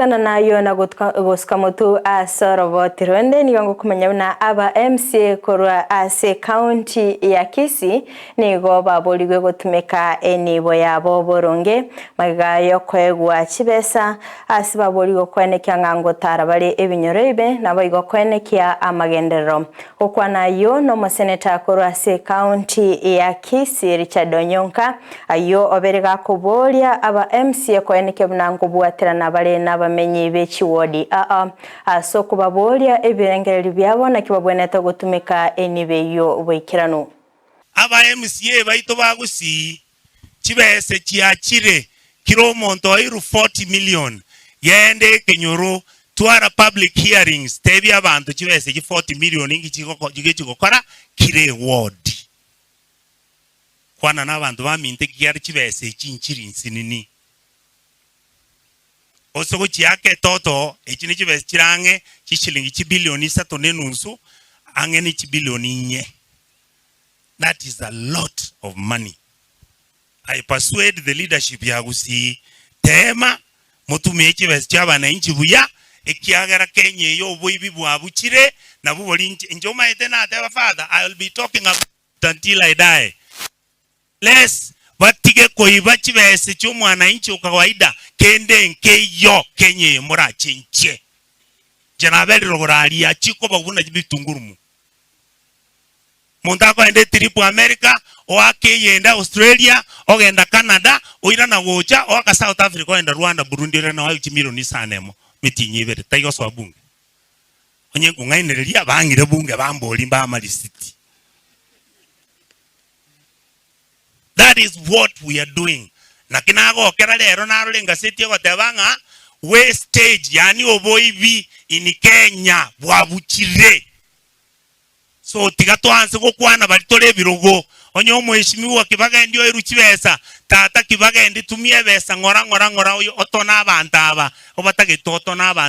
Gotigana nayio na gosuka motwe ase oroboti rwende, nigo ngokomanya buna aba MCA korwa ase ekaunti ya Kisii nigo baborigwe gotumeka enibo yabo boronge magega yokoegwa chibesa ase baborigwe koenekia ng'a ngotara bare ebinyoro ebibe naboigo koenekia amagenderero. Gokwana ayio nomoseneta korwa ase ekaunti ya Kisii Richard Onyonka Ayio obere gakoboria aba MCA koenekia buna nkobwaterana bare nabamenyi be chiwodi aa ase okobaboria ebirengererio biabo naki babwenerete gotumeka enibo eyio boikeranu. Aba MCA baito ba Gusii chibese chiachire kira omonto oirwe 40 million genda ekenyoro twara public hearings tebia abanto chibese echi 40 million inki chigochigokora kira eward. Kwana nabanto baminto ekiagera chibesa echi nchiri nsinini. Ose gochiaka etoto echi ne chibesa chire ang'e chishilingi chibilioni isato na enusu ang'e ne chibilioni inye. That is a lot of money. I persuade the leadership ya Gusii teema motumie chibesa chia abananchi buya ekiagera Kenya eye oboibi bwabuchire nabwo bori inche inche omanyete nateba father I will be talking about Until I die. Less batige koiba chibese chi'omwananchi o kawaida kende nkeiyo Kenya eye morachenchie. Inche naberire ogoraria chikoba buna bitungurumu. Monto akoenda etrip America, oaka eyende Australia, ogenda Canada, oirana gocha, oaka South Africa ogenda Rwanda, Burundi oirana oaye chimilioni isano emo, metienyi ebere, taigosoa bunge. Onye nkong'ainereria, bang'ire bunge bamborie mbae amarisiti. That is what we are doing. Naki nagokera rero narora engaseti egoteba ng'a wastage yaani oboibi in Kenya bwabuchire. So tiga twanse gokwana baria tore ebirogo. Onye omoeshimiwa kibagendi oirwe chibesa, tata kibagendi tumia ebesa ng'ora ng'ora ng'ora oyo otone abanto aba obatagete otone abanto.